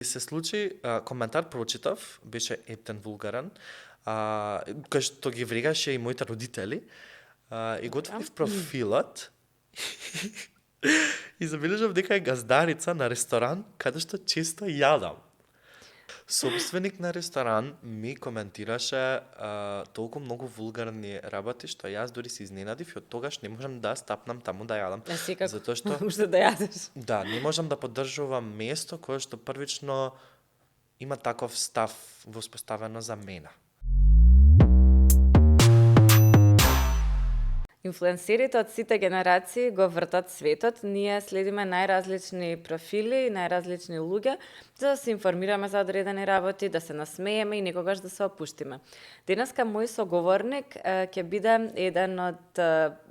Се случи, коментар прочитав, беше ептен вулгарен, кај што ги врегаше и моите родители, и го отворив профилот и забележав дека е газдарица на ресторан каде што често јадам. Собственик на ресторан ми коментираше толку многу вулгарни работи што јас дури се изненадив и од тогаш не можам да стапнам таму да јадам. Секако, Затоа што уште да јадеш. да, не можам да поддржувам место кое што првично има таков став воспоставено за мене. Инфлуенсерите од сите генерации го вртат светот. Ние следиме најразлични профили и најразлични луѓе за да се информираме за одредени работи, да се насмееме и некогаш да се опуштиме. Денеска мој соговорник ќе биде еден од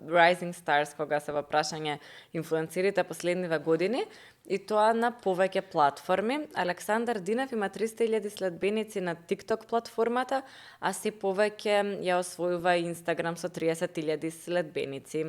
Rising Stars кога се во прашање инфлуенсерите последниве години, и тоа на повеќе платформи. Александар Динев има 300.000 следбеници на TikTok платформата, а се повеќе ја освојува Instagram со 30.000 следбеници.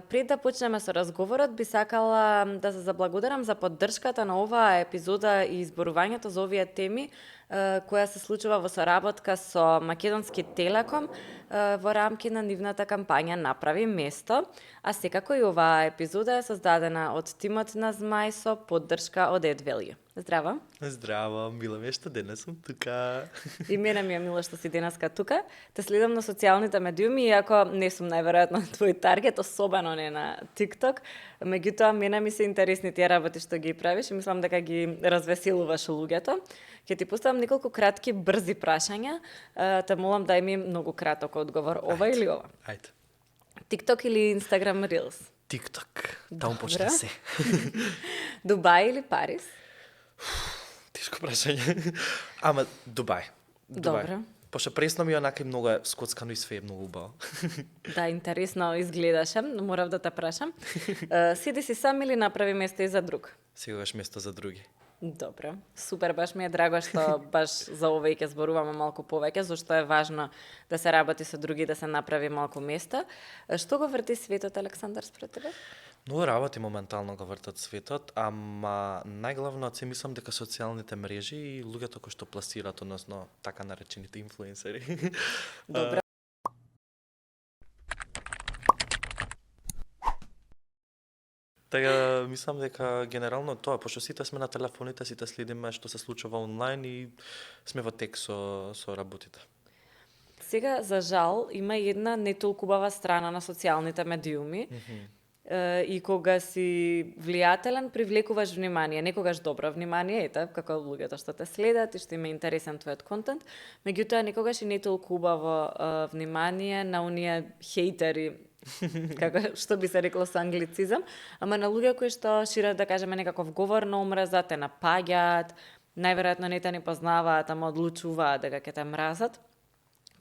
Пред да почнеме со разговорот, би сакала да се заблагодарам за поддршката на оваа епизода и изборувањето за овие теми, која се случува во соработка со Македонски Телеком во рамки на нивната кампања Направи место, а секако и оваа епизода е создадена од тимот на Змај со поддршка од Advalue. Здраво! Здраво, мило ми е што денес сум тука. И мене ми е мило што си денеска тука. Те следам на социјалните медиуми, иако не сум најверојатно твој таргет, особено не на TikTok. Меѓутоа, мене ми се интересни тие работи што ги правиш и мислам дека ги развеселуваш луѓето. Ќе ти поставам неколку кратки, брзи прашања. Те молам дај ми многу краток одговор, ова или ова. Ајде. TikTok или Instagram Reels? TikTok. Таму почна се. Дубај или Париз? Тешко прашање. Ама Дубај. Добро. Пошто пресно ми онака и многу е скоцкано и све е многу убаво. Да, интересно изгледаше, но морав да те прашам. Седи си сам или направи место и за друг? Сегогаш место за други. Добро, супер, баш ми е драго што баш за ова и ќе зборуваме малку повеќе, зашто е важно да се работи со други, да се направи малку место. Што го врти светот, Александар, според тебе? Многу работи моментално го вртат светот, ама најглавно се мислам дека социјалните мрежи и луѓето кои што пласираат, односно така наречените инфлуенсери. Добро. Така, мислам дека генерално тоа, пошто сите сме на телефоните, сите следиме што се случува онлайн и сме во тек со работите. Сега, за жал, има една не толку убава страна на социјалните медиуми. И кога си влијателен, привлекуваш внимание, некогаш добро внимание, ете, како луѓето што те следат и што им е интересен твојот контент, меѓутоа некогаш и не толку убаво внимание на оние хейтери, како што би се рекло со англицизам, ама на луѓе кои што шират, да кажеме, некаков говор на омраза, те напаѓаат, најверојатно не те не познаваат, ама одлучуваат дека ќе те мразат.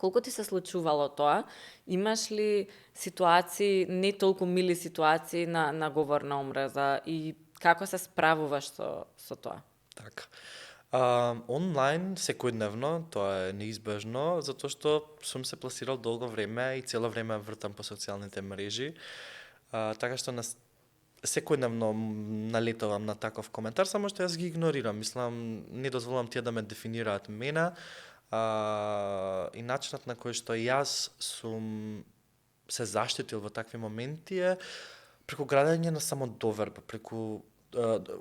Колку ти се случувало тоа? Имаш ли ситуации, не толку мили ситуации на говор на омраза и како се справуваш со тоа? Така. Онлайн секојдневно, тоа е неизбежно, затоа што сум се пласирал долго време и цело време вртам по социјалните мрежи, така што секојдневно налетувам на таков коментар, само што јас ги игнорирам. Мислам, не дозволам тие да ме дефинираат мене, и начинот на кој што јас сум се заштитил во такви моменти е преку градење на самодоверба, преку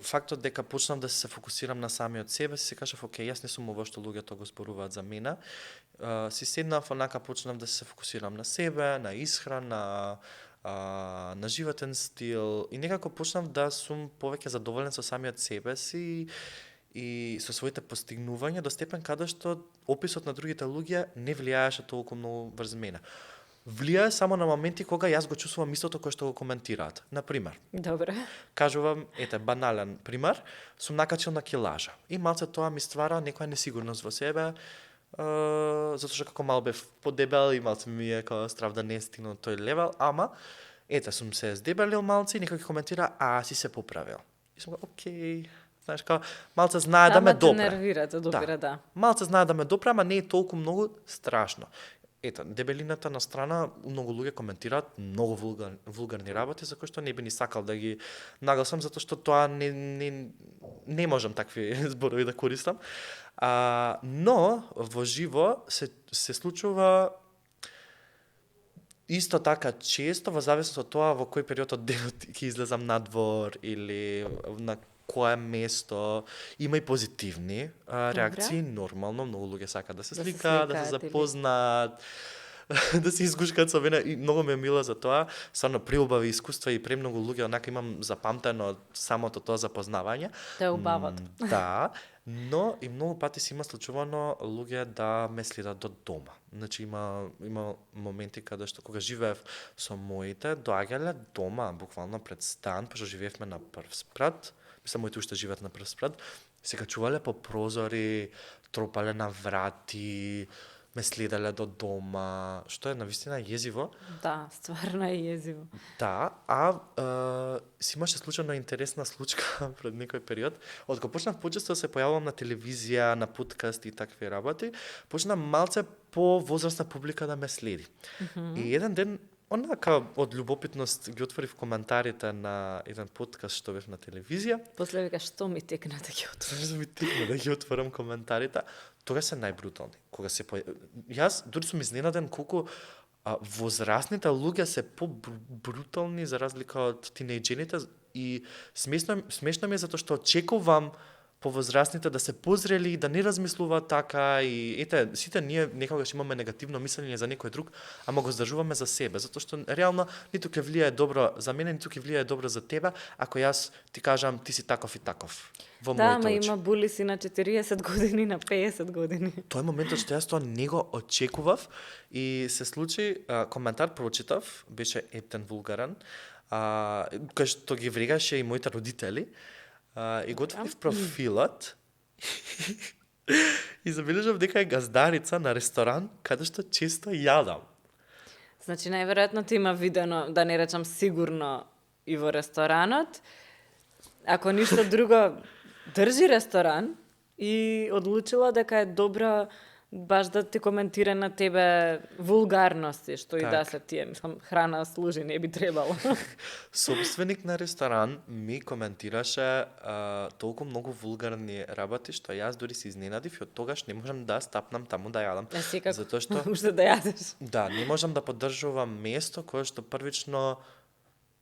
фактот дека почнав да се фокусирам на самиот себе, си кажав, окей, јас не сум ово што луѓето го зборуваат за мене. Си седнав, онака почнав да се фокусирам на себе, на исхрана, на животен стил и некако почнав да сум повеќе задоволен со самиот себе си и со своите постигнувања до степен каде што описот на другите луѓе не влијаеше толку многу врз мене. Влијае само на моменти кога јас го чувствувам истото кој што го коментираат. Например, Добро. кажувам, банален пример, сум накачил на килажа и малце тоа ми ствара некоја несигурност во себе, затоа што како мал бев подебел и малце ми е како страв да не стигнам тој левел, ама сум се здебелил малце и некој ќе коментира, си се поправил. И сум окей, знаеш, како малце знае да ме допре. Ама те нервира, те допира, да. Малце знае да ме допре, ама не е толку многу страшно. ето, дебелината на страна, многу луѓе коментираат многу вулгарни работи, за кои што не би ни сакал да ги нагласам, затоа што тоа не можам такви зборови да користам. Но во живо се случува исто така често, во зависност од тоа во кој период од денот ќе излезам надвор или на кое место. Има и позитивни реакции, нормално, многу луѓе сакаат да се сликаат, да се запознаат, да се изгушкаат со мене, и многу ме мила за тоа. Стварно преубави искуства и премногу луѓе онака имам запамтено самото тоа запознавање. Те убават. Да, но и многу пати се има случувано луѓе да ме следат до дома. Значи има моменти каде што кога живеев со моите, доаѓале дома, буквално пред стан, пошто живеевме на прв спрат. Мислам, моите уште живеат на прв спрат. Се качувале по прозори, тропале на врати, ме следале до дома, што е навистина језиво. Да, стварно е језиво. Да, си имаше случајно интересна случка пред некој период. Откако почнав почесто да се појавувам на телевизија, на подкаст и такви работи, почна малце по-возрастна публика да ме следи. И еден ден, онака од љубопитност ги отворив коментарите на еден подкаст што бев на телевизија. После вика, што ми текна да ги отворам? Што ми текна да ги отворам коментарите? Тога се најбрутални. Кога се Јас дури сум изненаден колку возрастните луѓе се по-брутални за разлика од тинејџерите, и смешно ми е затоа што очекувам повозрастните да се позрели, да не размислуваат така, и ете, сите ние некогаш имаме негативно мислење за некој друг, ама го здржуваме за себе, затоа што реално ниту ќе влијае добро за мене, ниту ќе влијае добро за тебе, ако јас ти кажам ти си таков и таков. Во да, моите ама очи. има були си на 40 години, на 50 години. Тоа е моментот што јас тоа не го очекував, и се случи, коментар прочитав, беше ептен вулгарен, кај што ги врегаше и моите родители, и го отворив профилот и забележав дека е газдарица на ресторан каде што често јадам. Значи, најверојатно ти има видено, да не речам сигурно, и во ресторанот. Ако ништо друго, држи ресторан и одлучила дека е добро баш да ти коментира на тебе вулгарности, што и да се тие, мислам, храна служи, не би требало. Собственик на ресторан ми коментираше толку многу вулгарни работи, што јас дури се изненадив и од тогаш не можам да стапнам таму да јадам. Секако, затоа што уште да јадеш. да, не можам да поддржувам место кое што првично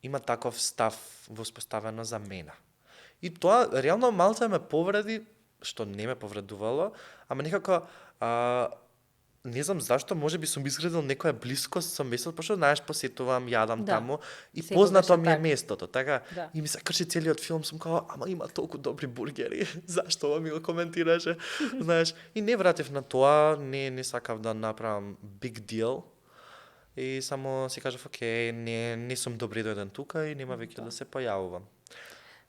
има таков став воспоставено за мене. И тоа реално малце ме повреди, што не ме повредувало, ама некако не знам зашто, можеби сум изградил некоја блискост со местото, пошто знаеш, посетувам, јадам таму и познато ми е местото, така, и ми се крши целиот филм, сум као, ама има толку добри бургери, зашто ова ми го коментираше, знаеш, и не вратив на тоа, не сакав да направам big deal, и само си кажав, окей, не сум добри дојден тука и нема веќе да се појавувам.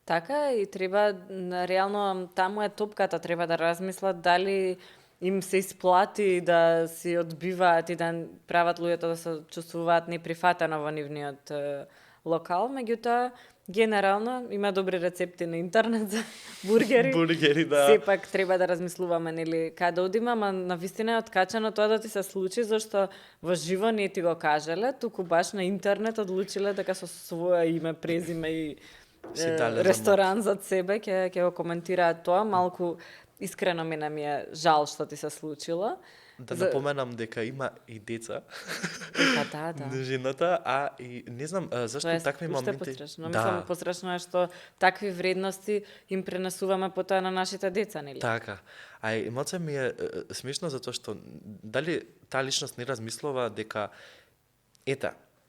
Така, и треба, реално, таму е топката, треба да размислат дали им се исплати да си одбиваат и да прават луѓето да се чувствуваат неприфатено во нивниот локал, меѓутоа, генерално, има добри рецепти на интернет за бургери. Бургери, да. Сепак треба да размислуваме, нели, каде одиме, ама навистина е откачано тоа да ти се случи, зашто во живо не ти го кажале, туку баш на интернет одлучиле дека со своје име, презиме и ресторан зад себе ќе го коментираат тоа. Малку искрено ми е жал што ти се случило. Да напоменам дека има и деца. Да. Жената, и не знам зашто такви моменти. Посрачно. Мислам, посрачно е што такви вредности им пренесуваме потоа на нашите деца, нели? Така. И малце ми е смешно затоа што дали таа личност не размислува дека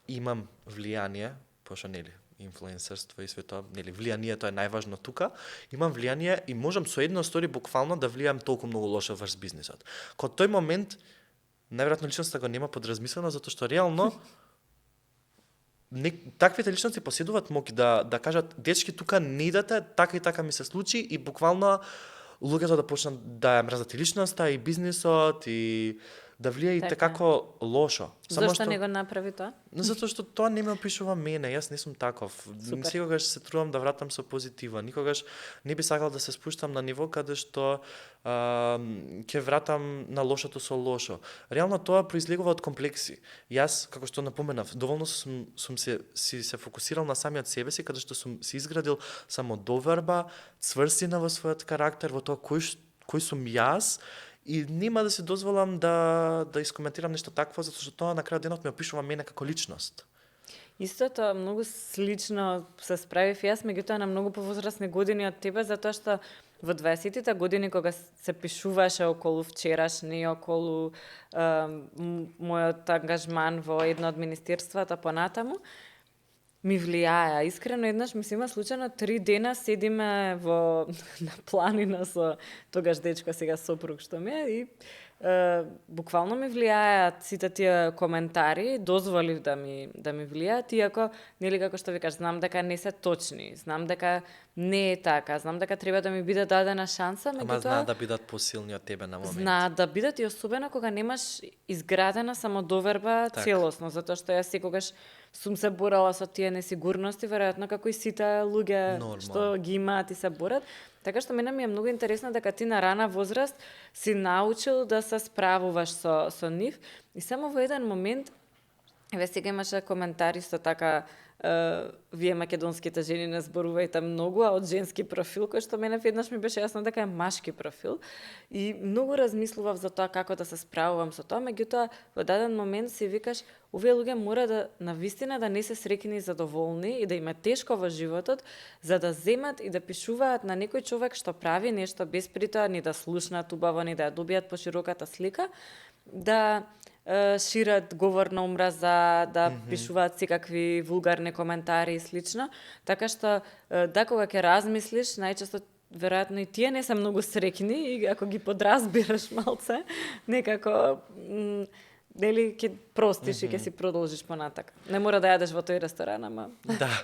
имам влијание, пошто нели инфлуенсерство и све тоа, нели, влијанието е најважно тука, имам влијание и можам со една стори буквално да влијам толку многу лошо врз бизнисот. Кога тој момент, најверојатно личноста го нема подразмислено, затоа што реално таквите личности поседуваат моќ да кажат, дечки, тука не идете, така и така ми се случи, и буквално луѓето да почнат да ја мразат и личноста, и бизнисот, и да влијае и Така. како лошо. Зошто не го направи тоа? Затоа што тоа не ме опишува мене, јас не сум таков. Супер. Секогаш се трудам да вратам со позитива. Никогаш не би сакал да се спуштам на ниво каде што ќе вратам на лошото со лошо. Реално тоа произлегува од комплекси. Јас, како што напоменав, доволно сум се фокусирал на самиот себе си, каде што сум се изградил самодоверба, цврстина во својот карактер, во тоа кој сум јас, и нема да се дозволам да искоментирам нешто такво, затоа што тоа на крајот денот ме опишува мене како личност. Истото многу слично се справив јас, меѓутоа на многу повозрасни години од тебе, затоа што во 20-тите години кога се пишуваше околу вчерашни, околу мојот ангажман во едно од министерствата понатаму, ми влијаја. Искрено еднаш ми се има случајно 3 дена седиме на планина со тогаш дечко, сега сопруг што ми е, и буквално ми влијаат сите тие коментари, дозволив да ми влијаат, иако, нели како што ви кажа, знам дека не се точни, знам дека не е така, знам дека треба да ми биде дадена шанса, Ама меѓутоа знаат да бидат посилни од тебе на момент. знаат да бидат и особено кога немаш изградена самодоверба Така. целосно, затоа што јас секогаш сум се борала со тие несигурности, веројатно како и сите луѓе Нормално. што ги имаат и се борат. Така што мене ми е многу интересно дека ти на рана возраст си научил да се справуваш со нив, и само во еден момент, еве сега имаше коментари со така, вие македонските жени не зборувајте многу, а од женски профил, кој што мене веднаш ми беше јасно дека е машки профил. И многу размислував за тоа како да се справувам со тоа, меѓутоа во даден момент си викаш, овие луѓе мора да навистина да не се среќни и задоволни и да им е тешко во животот, за да земат и да пишуваат на некој човек што прави нешто без притоа ни да слушнат убаво, ни да ја добијат пошироката слика, да шират говор на омраза, да пишуваат секакви вулгарни коментари и слично. Така што, да, кога ќе размислиш, најчесто веројатно и тие не се многу среќни, и ако ги подразбираш малце, некако дели ќе простиш и ќе си продолжиш понатака. Не мора да јадеш во тој ресторан, ама Да,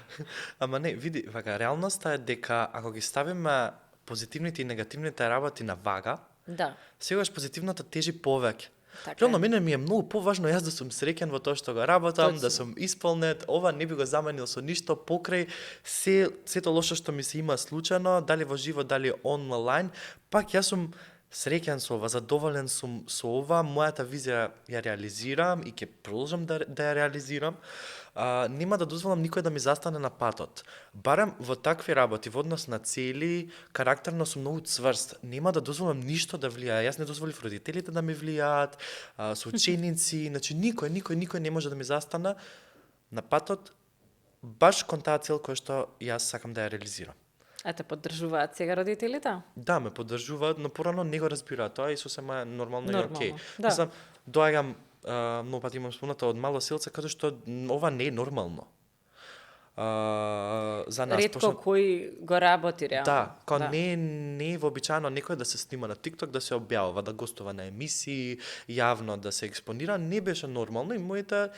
ама не, види, вака, реалноста е дека ако ги ставиме позитивните и негативните работи на вага, да, сегаш позитивната тежи повеќе. така Реално е. мене ми е многу поважно јас да сум среќен во тоа што го работам, Точно. да сум исполнет, ова не би го заменил со ништо покрај сето лошо што ми се има случајно, дали во живо, дали онлайн, пак јас сум среќен со ова, задоволен сум со ова, мојата визија ја реализирам и ќе продолжам да ја реализирам. Нема да дозволам никој да ми застане на патот. Барем во такви работи, во однос на цели, карактерно сум многу цврст. Нема да дозволам ништо да влијае. Јас не дозволив родителите да ми влијаат, со ученици, значи никој не може да ми застана на патот баш кон таа цел која што јас сакам да ја реализирам. А те поддржуваат сега родителите? Да, ме поддржуваат, но порано не го разбираат тоа и сосема е нормално и окей. да. Мислам, доаѓам многу пати имам спомнато од мало селце каде што ова не е нормално. За нас Ретко кој го работи реално. Да, кога не е вообичаено некој да се снима на TikTok, да се објавува, да гостува на емисии, јавно да се експонира, не беше нормално и моите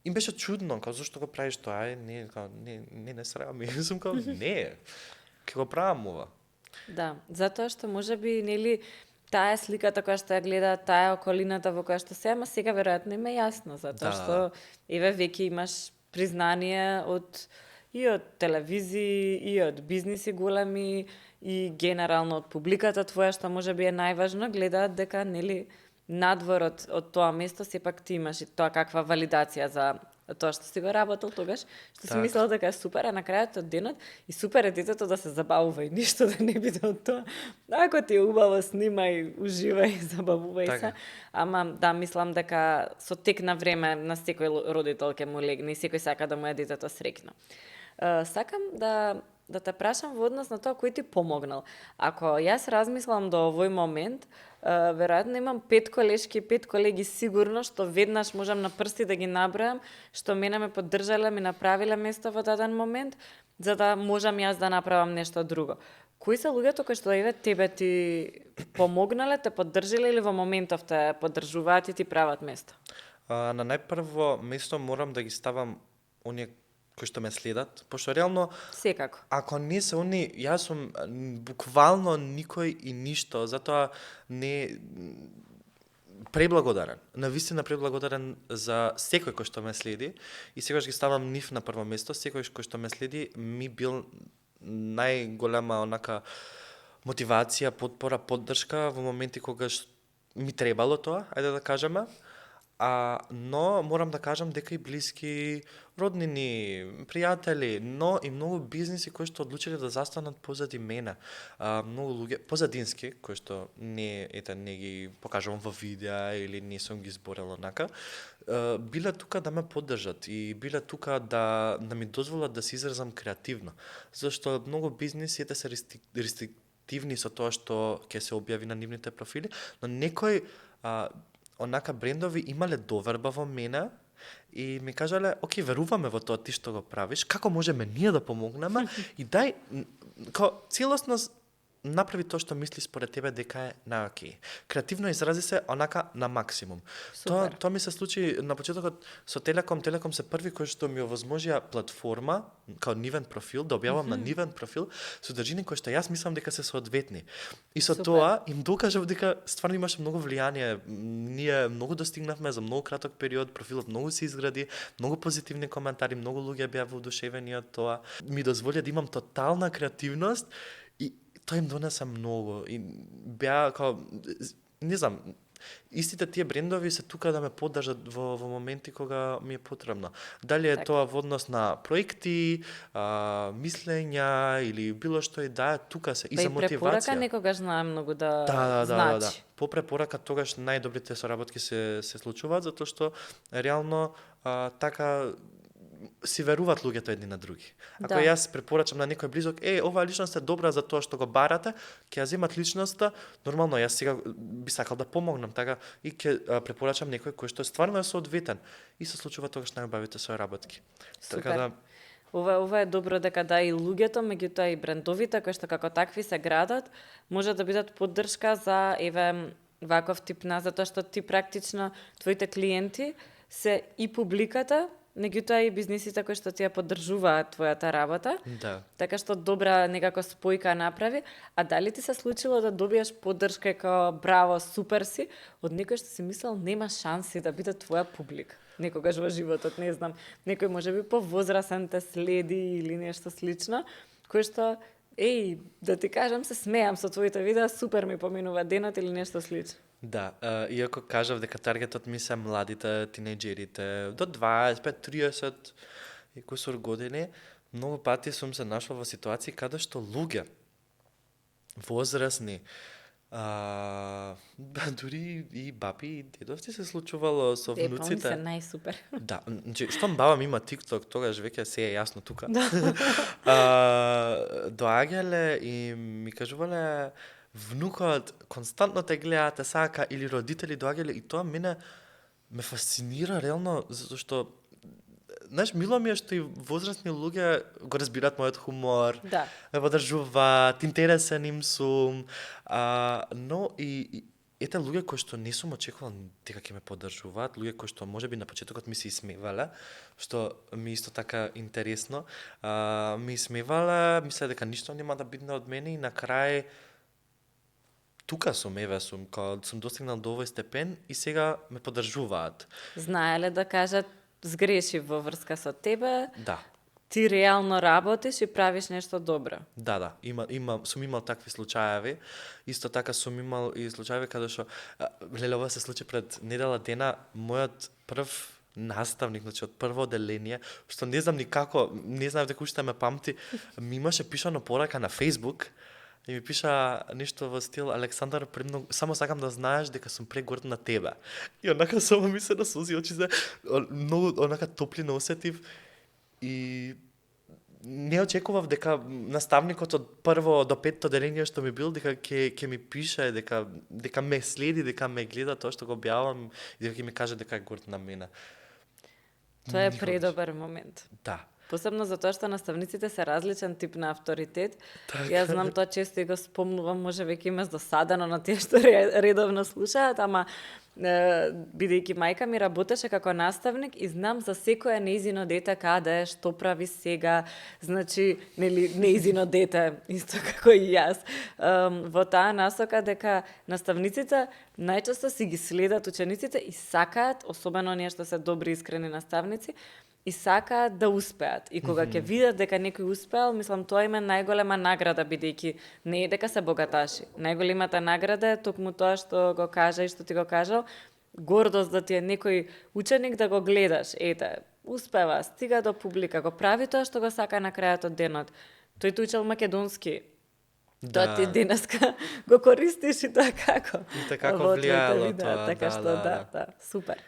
им беше чудно, као зошто го правиш тоа, не срами, сум као не, ќе го правам ова. Да, затоа што можеби нели таа е сликата која што ја гледа, таа е околината во која што се, ама сега веројатно им е јасно, затоа Да. што еве веќе имаш признание и од телевизии, и од бизниси големи, и генерално од публиката твоја, што можеби е најважно, гледаат дека нели надвор од тоа место сепак ти имаш и тоа каква валидација за тоа што си го работел тогаш, што си Така. мислел дека е супер, а на крајот од денот и супер е детето да се забавува и ништо да не биде од тоа. Ако ти е убаво, снимај, уживај, забавувај Така. се. Ама да, мислам дека со тек на време на секој родител ќе му легне и секој сака да му е детето среќно. Сакам да те прашам во однос на тоа кој ти помогнал. Ако јас размислам до овој момент, веројатно имам 5 колешки, 5 колеги сигурно, што веднаш можам на прсти да ги набројам, што мене ме поддржале, ми направиле место во даден момент, за да можам јас да направам нешто друго. Кои се луѓето кои што еве тебе ти помогнале, те поддржиле или во моментов те поддржуваат и ти прават место? На најпрво место морам да ги ставам оние кои што ме следат, пошто реално Секако. ако не се они, јас сум буквално никој и ништо, затоа преблагодарен. Навистина преблагодарен за секој кој што ме следи и секогаш ги ставам нив на прво место, секој кој што ме следи ми бил најголема онака мотивација, подпора, поддршка во моменти когаш ми требало тоа, ајде да кажеме. Но морам да кажам дека и блиски роднини, пријатели, но и многу бизниси кои што одлучиле да застанат позади мене. Многу луѓе позадински кои што не ги покажувам во видеа или не сум ги зборел онака, биле тука да ме поддржат и биле тука да ми дозволат да се изразам креативно. Зашто многу бизниси се рестриктивни со тоа што ќе се објави на нивните профили, но некој онака брендови имале доверба во мене и ми кажале, окей, веруваме во тоа ти што го правиш, како можеме ние да помогнеме и дај, целосно направи тоа што мисли според тебе дека е наокей. Креативно изрази се онака на максимум. Тоа ми се случи на почетокот со Телеком. Телеком се први кои што ми овозможија платформа, као нивен профил, да објавам на нивен профил содржини кои што јас мислам дека се соодветни. И со тоа им докажав дека стварно имаше многу влијание. Ние многу достигнавме за многу краток период, профилот многу се изгради, многу позитивни коментари, многу луѓе беа воодушевени од тоа. Ми дозволи да имам тотална креативност и тоа им донесе многу и беа не знам, истите тие брендови се тука да ме поддржат во моменти кога ми е потребно. Дали е тоа во однос на проекти, мислења или било што и да, тука се и за мотивација. И препорака некогаш знае многу да значи. По препорака тогаш најдобрите соработки се случуваат затоа што реално така си веруваат луѓето едни на други. Ако јас препорачам на некој близок, оваа личност е добра за тоа што го барате, ќе ја земат личноста, нормално јас сега би сакал да помогнам, така и ќе препорачам некој кој што стварно е соодветен и се случува тогаш најубавите соработки. Супер. Така да Ова е добро дека и луѓето, меѓутоа и брендовите кои што како такви се градат, може да бидат поддршка за ваков тип затоа што ти практично твоите клиенти се и публиката, меѓутоа и бизнисите кои што ти ја поддржуваат твојата работа. Да. Така што добра некако спојка направи. А дали ти се случило да добиеш поддршка како браво, супер си, од некој што си мислел нема шанси да биде твоја публика? Некогаш во животот, не знам, некој можеби повозрасен те следи или нешто слично, кој што да ти кажам, се смеам со твоите видеа, супер ми поминува денот или нешто слично. Да, иако кажав дека таргетот ми се младите, тинејџерите, до 25-30 и кусур години, многу пати сум се нашол во ситуации каде што луѓе возрасни, дури и баби и дедовци се случувало со внуците. Се најсупер. Да, значи, штом баба ми има TikTok, тогаш веќе се е јасно тука. Доаѓале и ми кажувале, внукот константно те гледа, те сака, или родители доаѓале и тоа мене ме фасцинира реално, затоа што знаеш, мило ми е што и возрастни луѓе го разбираат мојот хумор, ме поддржуваат, интересен им сум, но и ете луѓе кои што не сум очекувал дека ќе ме поддржуваат, луѓе кои што можеби на почетокот ми се исмевале, што ми исто така интересно, ми исмевале, мисле дека ништо нема да бидне од мене и на крај тука сум достигнал до овој степен и сега ме поддржуваат. Знаеле да кажат сгреши во врска со тебе? Да. Ти реално работиш и правиш нешто добро. Да, сум имал такви случаеви. Исто така сум имал и случаеви каде што ова се случи пред недела дена, мојот прв наставник, значи од прво одделение, што не знам никако, не знам дека уште ме памти, ми имаше пишано порака на Facebook и ми пиша нешто во стил: Александар, само сакам да знаеш дека сум прегорд на тебе. И онака само ми се насузи очите, многу онака топлина осетив и не очекував дека наставникот од прво до петто одделение што ми бил, дека ќе ми пише, дека ме следи, дека ме гледа тоа што го објавам и дека ќе ми каже дека е горд на мене. Тоа е предобар момент. Да. Посебно затоа што наставниците се различен тип на авторитет. Така. Јас знам тоа често и го спомнувам, може веќе им досадено на тие што редовно слушаат, ама бидејќи мајка ми работеше како наставник и знам за секоја нејзино дете каде е, што прави сега, значи, нели, нејзино дете, исто како и јас. Во таа насока дека наставниците најчесто си ги следат учениците и сакаат, особено оние што се добри искрени наставници, и сакаат да успеат. И кога ќе видат дека некој успеал, мислам тоа им е најголема награда, бидејќи не е дека се богаташи. Најголемата награда е токму тоа што го кажа и што ти го кажал, гордост да ти е некој ученик да го гледаш. Ете, успева, стига до публика, го прави тоа што го сака на крајот од денот. Тој те учел македонски. Тоа ти денеска го користиш и тоа како. И така како во твоите влијаело видеа, тоа, така што да, супер.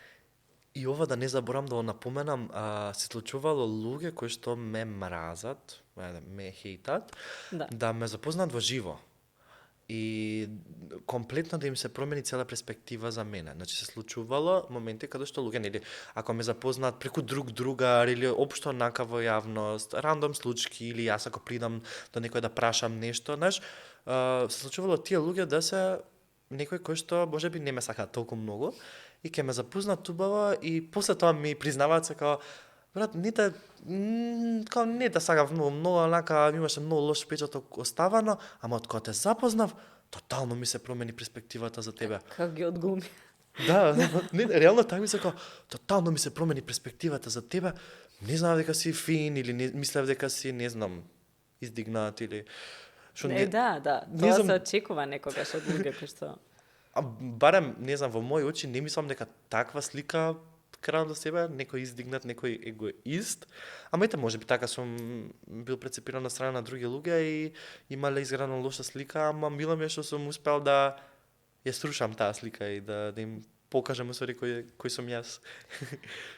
И ова да не заборам да го напоменам, се случувало луѓе кои што ме мразат, ме хейтат, да ме запознаат во живо. И комплетно да им се промени цела перспектива за мене. Значи се случувало моменти каде што луѓе, нели, ако ме запознаат преку другар или општо онака во јавност, рандом случки или јас ако придам до некој да прашам нешто, знаеш, се случувало тие луѓе да се некој кој што можеби не ме сака толку многу и ќе ме запознаат убаво и после тоа ми признаваат се као брат, не те сакав многу, онака имаше многу лош печаток оставано, ама од кога те запознав, тотално ми се промени перспективата за тебе. Како ги одгуми. Да, не, реално така ми се као, тотално ми се промени перспективата за тебе. Не знам дека си фин или не, мислев дека си, не знам, издигнат или Што не, да, не тоа знам, се очекува некогаш од луѓе кои што барем, не знам, во мои очи не мислам дека таква слика крал до себе, некој издигнат, некој егоист. Ама ете, може би така сум бил прецепиран на страна на други луѓе и имале изградена лоша слика, ама мило ми е што сум успел да ја срушам таа слика и да им покажам усвари кој сум јас.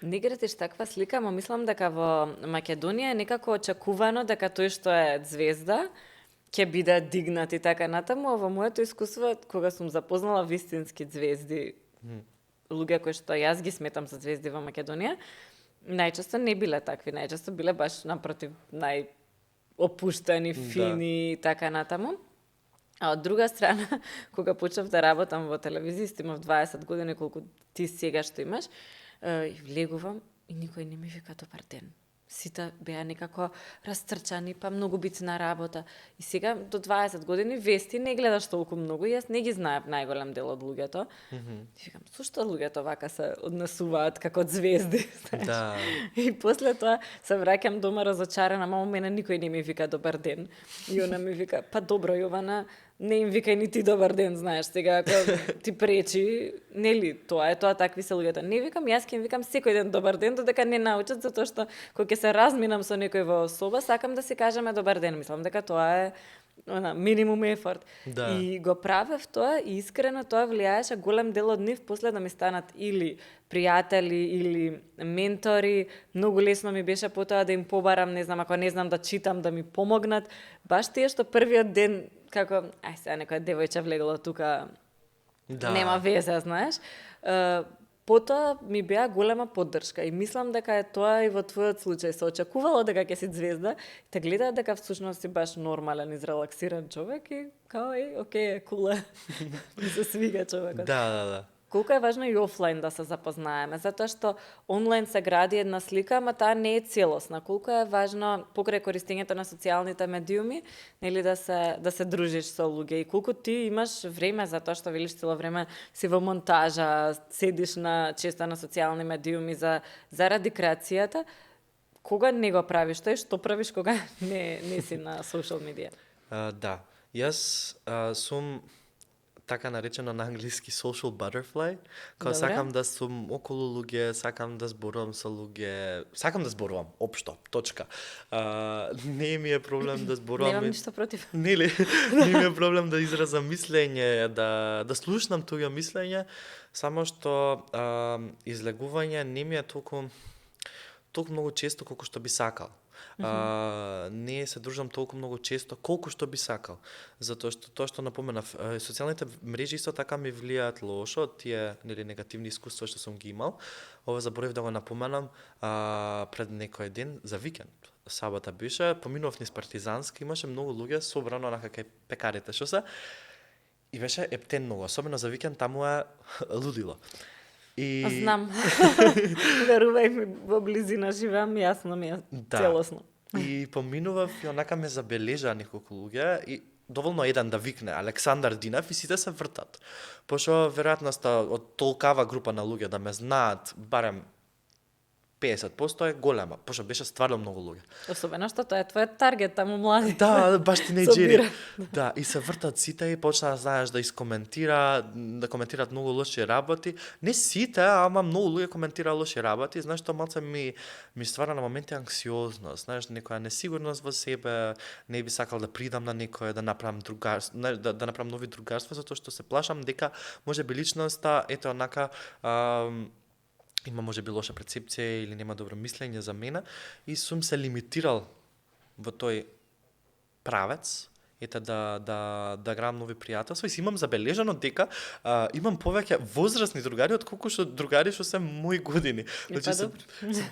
Не градиш таква слика, ама мислам дека во Македонија е некако очекувано дека тој што е звезда ќе биде дигнат и така натаму, а во моето искуство, кога сум запознала вистински звезди, луѓе кои што јас ги сметам за звезди во Македонија, најчесто не биле такви, најчесто биле баш напротив најопуштени, фини и така натаму. А од друга страна, кога почнав да работам во телевизија, имав 20 години колку ти сега што имаш, влегувам и никој не ми вика добар ден. Сите беа некако растрчани, па многу битна работа. И сега до 20 години вести не гледаш толку многу, јас не ги знаев најголем дел од луѓето. И викам, зошто луѓето вака се однесуваат како звезди? Да. И после тоа се враќам дома разочарана, мамо мене никој не ми вика добар ден. И она ми вика, па добро Јована, не им викај ни ти добар ден, знаеш, сега ако ти пречи, нели, тоа е тоа, такви се луѓето. Не викам, јас ќе им викам секој ден добар ден, додека не научат, затоа што кога ќе се разминам со некој во соба, сакам да си кажеме добар ден. Мислам дека тоа е минимум ефорт. Да. И го правев тоа и искрено тоа влијаеше голем дел од нив после да ми станат или пријатели или ментори. Многу лесно ми беше потоа да им побарам, не знам, ако не знам да читам, да ми помогнат. Баш тие што првиот ден како, сега некоја девојче влегло тука, нема везе, знаеш. Потоа ми беа голема поддршка и мислам дека е тоа и во твојот случај. Се очекувало дека ќе си звезда, те гледаат дека всушност си баш нормален, изрелаксиран човек и као окей, куле. Ми се свига човекот. Да. Колку е важно и офлайн да се запознаеме, затоа што онлайн се гради една слика, ама таа не е целосна. Колку е важно покрај користењето на социјалните медиуми, нели да се дружиш со луѓе и колку ти имаш време за тоа што велиш цело време си во монтажа, седиш често на социјални медиуми заради креацијата, кога не го правиш тој, што правиш кога не си на социјал медија? Да. Јас сум така наречено на англиски social butterfly, кога сакам да сум околу луѓе, сакам да зборувам со луѓе, сакам да зборувам, општо, точка. Не ми е проблем да зборувам. Немам ништо против. Нели? Не ми е проблем да изразам мислење, да слушнам туѓо мислење, само што излегување не ми е толку многу често колку што би сакал. Не се дружам толку многу често колку што би сакал. Затоа што тоа што напоменав, социјалните мрежи исто така ми влијаат лошо, тие нели негативни искуства што сум ги имал. Ова заборев да го напоменам пред некој ден за викенд. сабота беше, поминував низ Партизански, имаше многу луѓе собрано онака кај пекарите, што се, и беше ептен особено за викенд, таму е лудило. И Знам. Верувај ми, во близина живеам, јасно ми е Да. целосно. И поминував и онака ме забележаа неколку луѓе и доволно еден да викне Александар Динев и сите се вртат. Пошто веројатноста од толкава група на луѓе да ме знаат барем 50% е голема, пошто беше стварно многу луѓе. Особено што тоа е твојот таргет, таму млади. Да, баш тинејџери. Собира. Да, и се вртат сите и почна да знаеш да да коментираат многу лоши работи. Не сите, ама многу луѓе коментираа лоши работи, знаеш што малце ми ствара на моменти анксиозност, знаеш, некоја несигурност во себе, не би сакал да придам на некој, да направам другарство, да направам нови другарства, затоа што се плашам дека можеби личноста ето онака има можеби лоша перцепција или нема добро мислење за мене и сум се лимитирал во тој правец, ете да градам нови пријателства и си имам забележано дека имам повеќе возрастни другари отколку што другари што се мои години. Значи се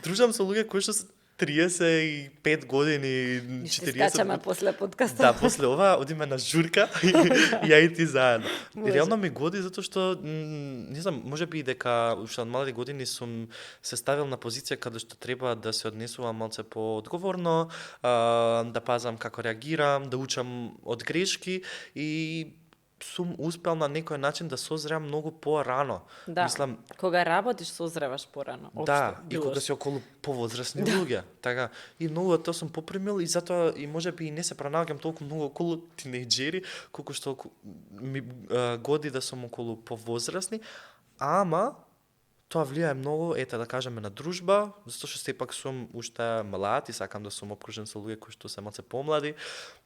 дружам со луѓе кои што се 35 години, 40 скачаме после подкаста. Да, после ова одиме на журка и ја и ти заедно. И реално ми годи затоа што не знам, можеби и дека уште од млади години сум се ставил на позиција каде што треба да се однесувам малце поодговорно, да пазам како реагирам, да учам од грешки и сум успел на некој начин да созревам многу порано. Да, Мислам, кога работиш созреваш порано. да, и кога си околу повозрастни луѓе, така. И многу тоа сум попремил и затоа и можеби и не се пронаоѓам толку многу околу тинејџери, колку што ми годи да сум околу повозрастни, ама тоа влијае многу, ете да кажеме, на дружба, затоа што сепак сум уште млад и сакам да сум обкружен со луѓе кои што се малце помлади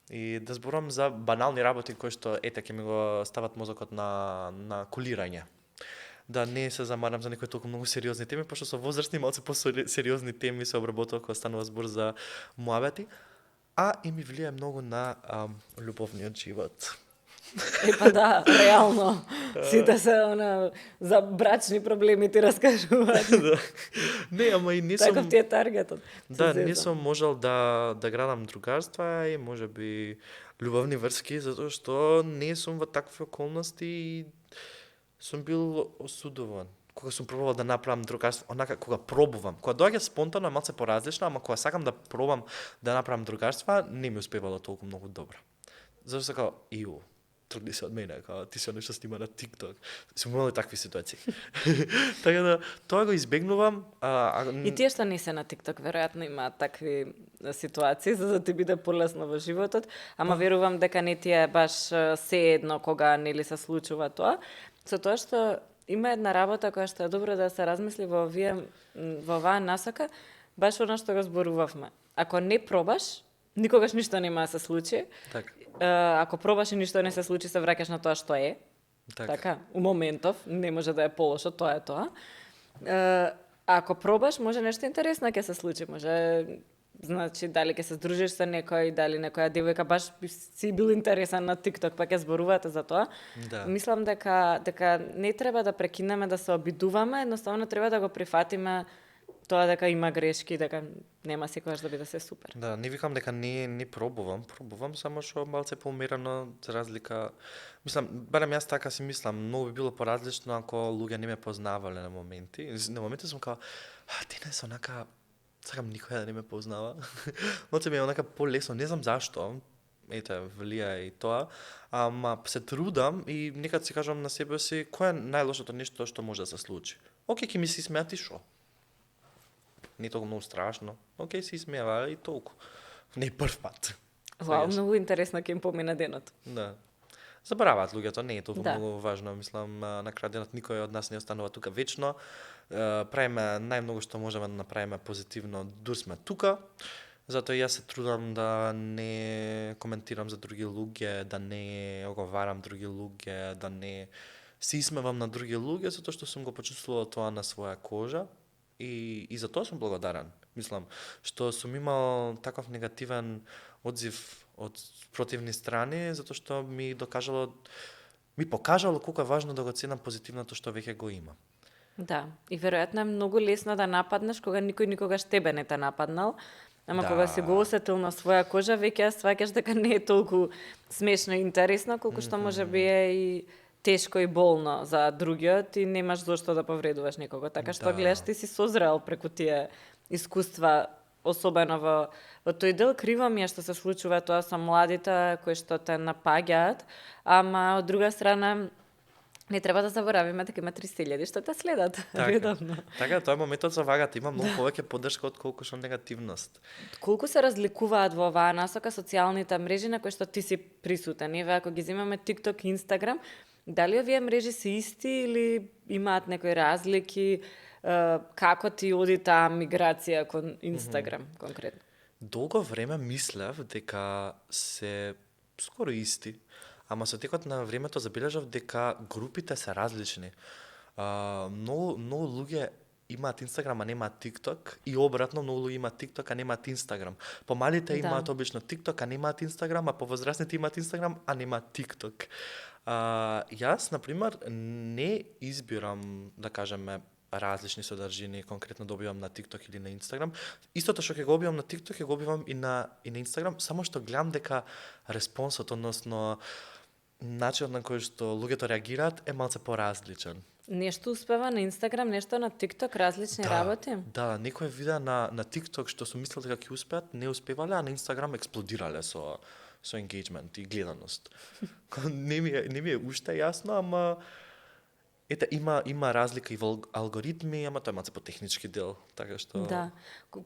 и да зборам за банални работи кои што ете ќе ми го стават мозокот на колирање. Да не се замарам за некои толку многу сериозни теми, пошто со возрастни малце по-сериозни теми се обработува кога станува збор за муабети, а и ми влијае многу на љубовниот живот. Епа да, реално. Сите се за брачни проблеми ти раскажуваат. Да. Не, ама и не сум... Таков ти е таргетот. Да, не сум можел да градам другарства и можеби љубовни врски, затоа што не сум во такви околности и сум бил осудуван. Кога сум пробувал да направам другарство, онака кога пробувам, кога доаѓа спонтано е малце поразлично, ама кога сакам да пробам да направам другарства, не ми успевало толку многу добро. Зашто се као, тргни се од мене, као ти се нешто снима на TikTok. Сум имал такви ситуации. Така да, тоа го избегнувам. И тие што не се на TikTok, веројатно имаат такви ситуации, за да ти биде полесно во животот, ама верувам дека не ти е баш се едно кога нели се случува тоа, со тоа што има една работа која што е добро да се размисли во оваа насока, баш она што го зборувавме. Ако не пробаш, никогаш ништо нема да се случи. Така. Ако пробаш и ништо не се случи, се враќаш на тоа што е. Така, у моментов, не може да е полошо, тоа е тоа. Ако пробаш, може нешто интересно ќе се случи, може значи дали ќе се здружиш со некој, дали некоја девојка баш си бил интересен на TikTok, па ќе зборувате за тоа. Да. Мислам дека не треба да прекинеме да се обидуваме, едноставно треба да го прифатиме тоа дека има грешки, дека нема секогаш да биде се супер. Да, не викам дека не пробувам, само што малце поумерено, за разлика, мислам, барем јас така си мислам, многу би било поразлично ако луѓе не ме познавале на моменти. На моменти сум као, денес онака, сакам никој да не ме познава. Малце ми е онака полесно, не знам зашто, ете, влија и тоа, ама се трудам и некад си кажам на себе си, кој е најлошото нешто што може да се случи? Океј, ќе ми се смеат и шо? Не толку многу страшно. Океј, се смева и толку. Не прв пат. Вау, многу интересно ќе им помине денот. Да. Забораваат луѓето, не е толку Да. многу важно. Мислам, на крај денот никој од нас не останува тука вечно. Правиме најмногу што можеме да направиме позитивно, дур сме тука. Затоа јас се трудам да не коментирам за други луѓе, да не оговарам други луѓе, да не се исмевам на други луѓе, затоа што сум го почувствувал тоа на своја кожа. И за тоа сум благодарен. Мислам, што сум имал таков негативен одзив од противни страни, затоа што ми покажало колку е важно да го ценам позитивното што веќе го има. Да, и веројатно е многу лесно да нападнеш кога никој никогаш тебе не те нападнал, Ама Да. кога си го осетил на своја кожа, веќе ја сваќаш дека не е толку смешно и интересно, колку што може би е и тешко и болно за другиот и немаш зошто да повредуваш некого. Така што Да. гледаш, ти си созрел преку тие искуства, особено во тој дел. Криво ми е што се случува тоа со младите кои што те напаѓаат, ама од друга страна не треба да заборавиме дека има 300.000 што те следат редовно. Така, тоа е моментот со вагата, има многу повеќе поддршка отколку што негативност. Колку се разликуваат во оваа насока социјалните мрежи на кои што ти си присутен? Еве, ако ги земаме TikTok и Instagram, дали овие мрежи се исти или имаат некои разлики? Како ти оди таа миграција кон Instagram конкретно? Долго време мислев дека се скоро исти, ама со текот на времето забележав дека групите се различни. Многу луѓе имаат Инстаграм, а немаат TikTok, и обратно, многу луѓе имаат TikTok, а немаат Инстаграм. Помалите имаат обично TikTok, а немаат Инстаграм, а повозрастните имаат Инстаграм, а немаат TikTok. Јас, например, не избирам, да кажеме, различни содржини, конкретно добивам на TikTok или на Instagram. Истото што ќе го добивам на TikTok, ќе го добивам и на Instagram, само што гледам дека респонсот, односно начинот на кој што луѓето реагираат е малце поразличен. Нешто успева на Instagram, нешто на TikTok, различни работи? Да, некои видеа на TikTok што сум мислел дека ќе успеат, не успевале, а на Instagram експлодирале со engagement и гледаност. не ми е уште јасно, ама ете, има разлика и во алгоритми, ама тоа е малце по технички дел, така што... Да,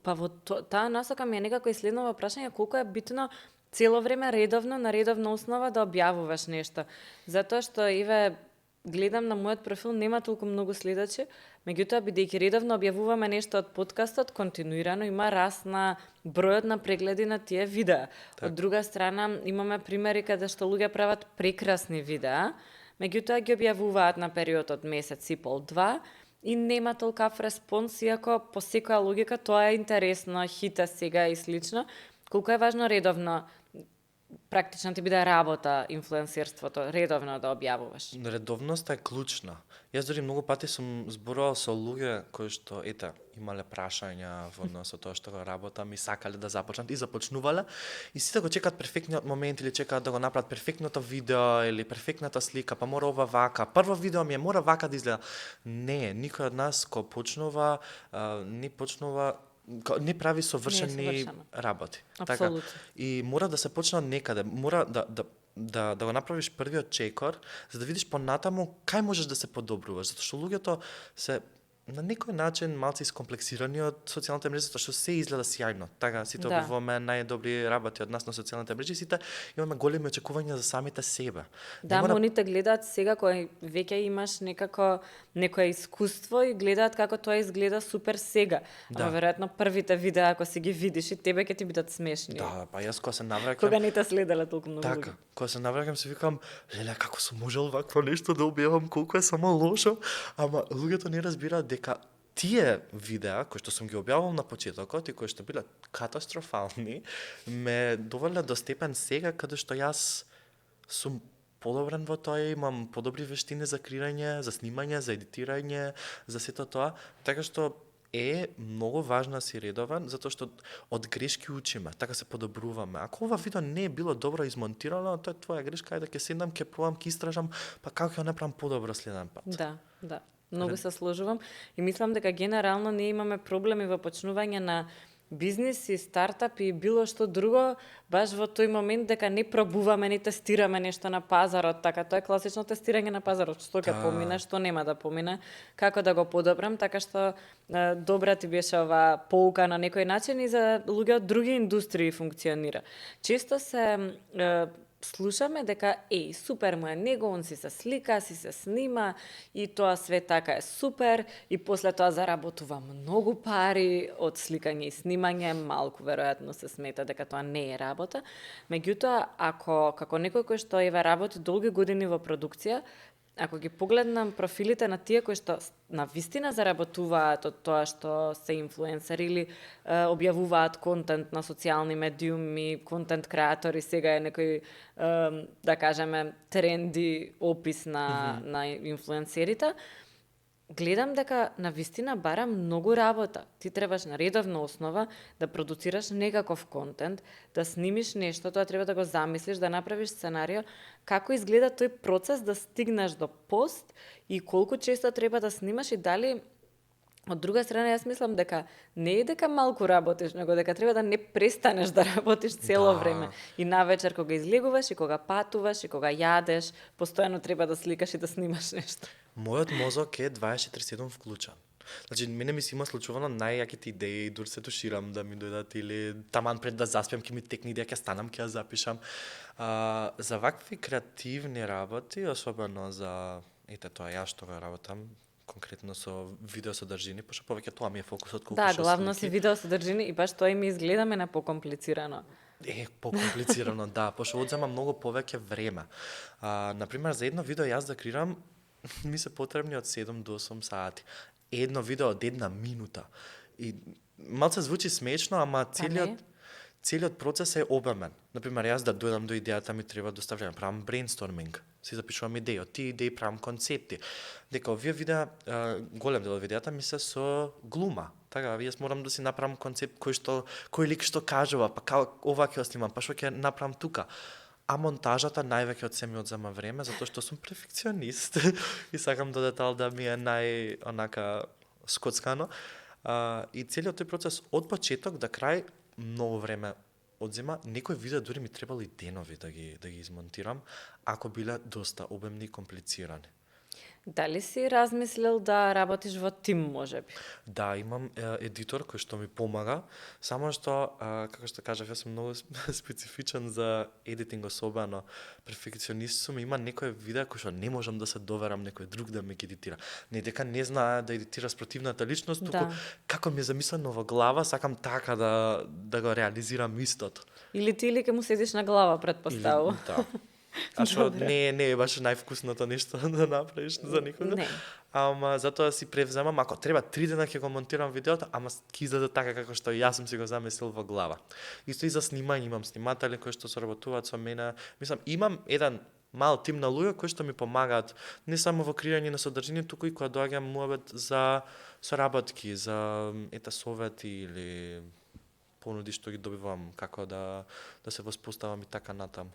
па во таа насока ми е некако и следно прашање, колку е битно цело време редовно, на редовна основа да објавуваш нешто. Затоа што, еве, гледам на мојот профил, нема толку многу следачи, меѓутоа, бидејќи редовно објавуваме нешто од подкастот, континуирано има раст на бројот на прегледи на тие видеа. Так. Од друга страна, имаме примери каде што луѓе прават прекрасни видеа, меѓутоа ги објавуваат на период од месец и пол, два, и нема толкав респонс, иако по секоја логика тоа е интересно, хита сега и слично. Колку е важно редовно, практично ти биде работа инфлуенсерството, редовно да објавуваш? Редовноста е клучна. Јас дори многу пати сум зборувал со луѓе кои што, имале прашања во однос со тоа што го работам и сакале да започнат и започнувале, и сите го чекаат перфектниот момент или чекаат да го направат перфектното видео или перфектната слика, па мора ова вака, прво видео ми е мора вака да изгледа. Не, никој од нас кој почнува, не прави совршени работи. Апсолутно. Така. И мора да се почне од некаде, мора да го направиш првиот чекор, за да видиш понатаму кај можеш да се подобруваш, затоа што луѓето се на некој начин малце искомплексирани од социјалните мрежи, затоа што се изгледа сјајно. Така, сите објавуваме најдобри работи од нас на социјалните мрежи, сите имаме големи очекувања за самите себе. Да, моните гледаат сега кој веќе имаш некое искуство и гледаат како тоа изгледа супер сега. Да. Ама веројатно првите видеа ако си ги видиш и тебе ќе ти бидат смешни. Да, па јас кога се навраќам, Кога не те следеле толку многу така, луѓе. кога се навраќам се викам, леле, како сум можел вакво нешто да објавам, колку е само лошо, ама луѓето не разбираат дека тие видеа кои што сум ги објавил на почетокот и кои што биле катастрофални, ме довеле до степен сега каде што јас сум подобрен во тоа, имам подобри вештини за креирање, за снимање, за едитирање, за сето тоа, така што е многу важно да си редовен, затоа што од грешки учиме, така се подобруваме. Ако ова видео не е било добро измонтирано, тоа е твоја грешка, ајде ќе седнам, ќе пробам, ќе истражам, па како ќе го направам подобро следен пат. Да. Многу се сложувам и мислам дека генерално не имаме проблеми во почнување на бизнис и стартап и било што друго, баш во тој момент дека не пробуваме, не тестираме нешто на пазарот, така тоа е класично тестирање на пазарот, што ќе помине, што нема да помине, како да го подобрам, така што добра ти беше оваа поука на некој начин и за луѓе од други индустрии функционира. Често се слушаме дека супер му е него, он си се слика, си се снима и тоа све така е супер и после тоа заработува многу пари од сликање и снимање, малку веројатно се смета дека тоа не е работа. Меѓутоа, ако како некој кој што работи долги години во продукција, ако ги погледнам профилите на тие кои што на вистина заработуваат од тоа што се инфлуенсери или објавуваат контент на социјални медиуми, контент креатори, сега е некој да кажеме тренди опис на инфлуенсерите, гледам дека на вистина бара многу работа. Ти требаш на редовна основа да продуцираш некаков контент, да снимиш нешто, тоа треба да го замислиш, да направиш сценарио, како изгледа тој процес да стигнеш до пост и колку често треба да снимаш и дали од друга страна јас мислам дека не е дека малку работиш, него дека треба да не престанеш да работиш цело Да. време. И навечер кога излегуваш и кога патуваш и кога јадеш, постојано треба да сликаш и да снимаш нешто. Мојот мозок е 24/7 вклучен. Значи, мене ми се има случувано најјаките идеи, дури се туширам да ми дојдат или таман пред да заспиам ќе ми текне идеја, ќе станам, ќе ја запишам. За вакви креативни работи, особено за тоа јас што го работам, конкретно со видеосодржини, пошто повеќе тоа ми е фокусот колку Да, што главно слики. си видео содржини и баш тоа и ми изгледа мене покомплицирано. Покомплицирано, да, пошто одзема многу повеќе време. Например, за едно видео јас да креирам, ми се потребни од 7 до 8 сати. Едно видео од 1 минута. И малце звучи смешно, ама целиот процес е обемен. Например, јас да дојдам до идејата ми треба доста време, правам брейнсторминг, си запишувам идеи, од тие идеи правам концепти. Дека овие видеа, голем дел од видеата ми се со глума. Така, јас морам да си направам концепт кој лик што кажува, па ова ќе снимам, па што ќе направам тука. А монтажата највеќе од се ми одзема време, затоа што сум перфекционист и сакам до детал да ми е онака скоцкано. И целиот тој процес од почеток до крај многу време одзема. Некои видеа дури ми требало и денови да ги измонтирам, ако биле доста обемни и комплицирани. Дали си размислил да работиш во тим, можеби? Да, имам едитор кој што ми помага, само што, како што кажав, јас сум многу специфичен за едитинг, особено перфекционист сум, има некои видеа кои што не можам да се доверам некој друг да ми ги едитира. Не дека не знае да едитира спротивната личност, туку како ми е замислено во глава, сакам така да го реализирам истото. Или ти или ке му седиш на глава, предпоставувам. Да. А што не е баш највкусното нешто да направиш за никога. Не. Ама затоа си превземам, ако треба 3 дена ќе го монтирам видеото, ама ќе изгледа така како што јас сум си го замислил во глава. Исто и за снимање, имам сниматели кои што соработуваат со мене. Мислам, имам еден мал тим на луѓе кои што ми помагаат не само во креирање на содржини, туку и кога доаѓам муабет за соработки, за совети или понуди што ги добивам како да се воспоставам и така натаму.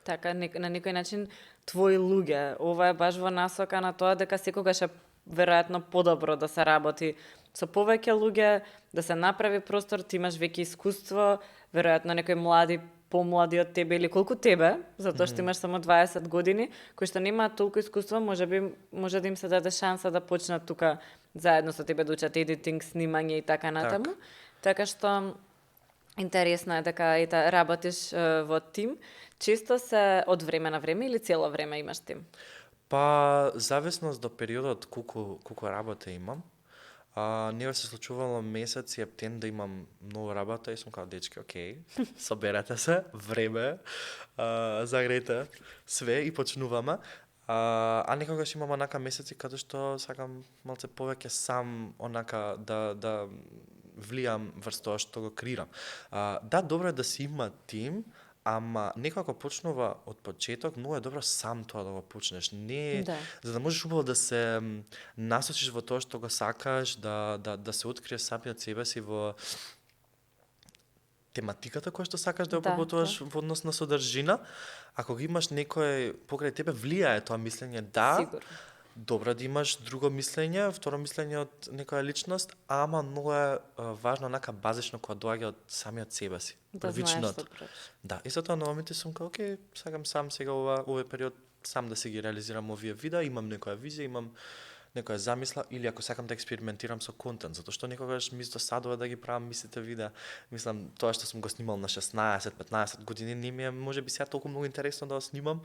Така, на некој начин твои луѓе. Ова е баш во насока на тоа дека секогаш е веројатно подобро да се работи со повеќе луѓе, да се направи простор, ти имаш веќе искуство, веројатно некои млади, помлади од тебе или колку тебе, затоа што имаш само 20 години, кои што немаат толку искуство, може да им се даде шанса да почнат тука заедно со тебе да учат едитинг, снимање и така натаму. Така што интересно е дека работиш во тим. Често се од време на време или цело време имаш тим? Па, зависност до периодот колку работа имам. Не се случувало месец и ептен да имам многу работа и сум као дечки, окей, соберете се, време, загрете све и почнуваме. А некогаш имам онака месеци каде што сакам малце повеќе сам онака да влијам врз тоа што го креирам. Да, добро е да си има тим, ама некако почнува од почеток, многу е добро сам тоа да го почнеш. Не, за да можеш убаво да се насочиш во тоа што го сакаш, да се откриеш самиот себе си во тематиката која што сакаш да ја обработуваш во однос на содржина. Ако го имаш некој покрај тебе, влијае тоа мислење, Сигурно. Добро да имаш друго мислење, второ мислење од некоја личност, ама многу е важно онака базично кога доаѓа од самиот себе си. Да знаеш што правиш. Да, и затоа на момите сум као, окей, сакам сам сега овој период сам да си ги реализирам овие видеа, имам некоја визија, имам некоја замисла, или ако сакам да експериментирам со контент, затоа што некогаш ми досадува да ги правам мислите видеа. Мислам, тоа што сум го снимал на 16-15 години, не ми е можеби сега толку многу интересно да го снимам.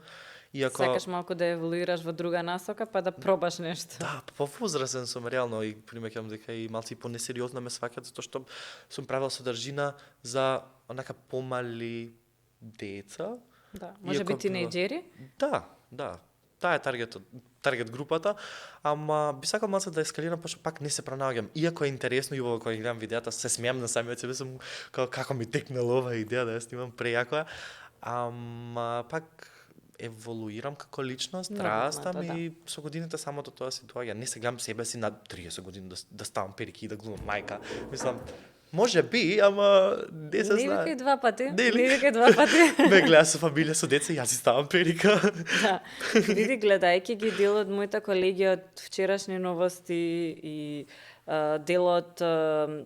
Иако сакаш малку да еволуираш во друга насока, па да пробаш нешто. Да, повозрасен сум реално и примеќам дека и малци понесериозно ме сваќаат затоа што сум правил содржина за онака помали деца. Да, можеби тинејџери? Да. Таа е таргет групата, ама би сакал малце да ескалирам, пошто пак не се пронаоѓам. Иако е интересно и убаво кога гледам видеата, се смеам на самиот себе, сум како ми текнала оваа идеја да ја снимам прејако, ама пак еволуирам како личност, Нормално е растам тоа, да. и со годините самото тоа се доаѓа. Не се гледам себе си на 30 години да ставам перики и да глумам мајка. Мислам, може би, ама не се Не знае. викај два пати, Нели? не викај два пати. Ме гледа со фамилија, со деца, јас си ставам перика. Да. Види, гледајќи ги дел од моите колеги од вчерашни новости и дел од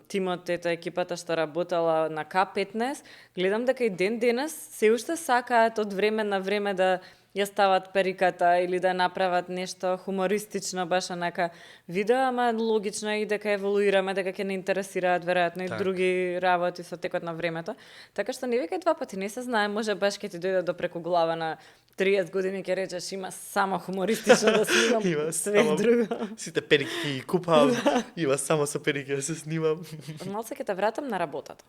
тимот, екипата што работела на К15, гледам дека и ден денес се уште сакаат од време на време да ја стават периката или да направат нешто хумористично, баш онака видео, ама логично е и дека еволуираме, дека ќе не интересираат веројатно и Так. други работи со текот на времето. Така што не викај два пати, не се знае, може баш ќе ти дојде до преку глава на 30 години ќе речеш има само хумористично да снимам Има све само- друго. Сите перики ги купам, има само со перики да се снимам. Малце ќе те вратам на работата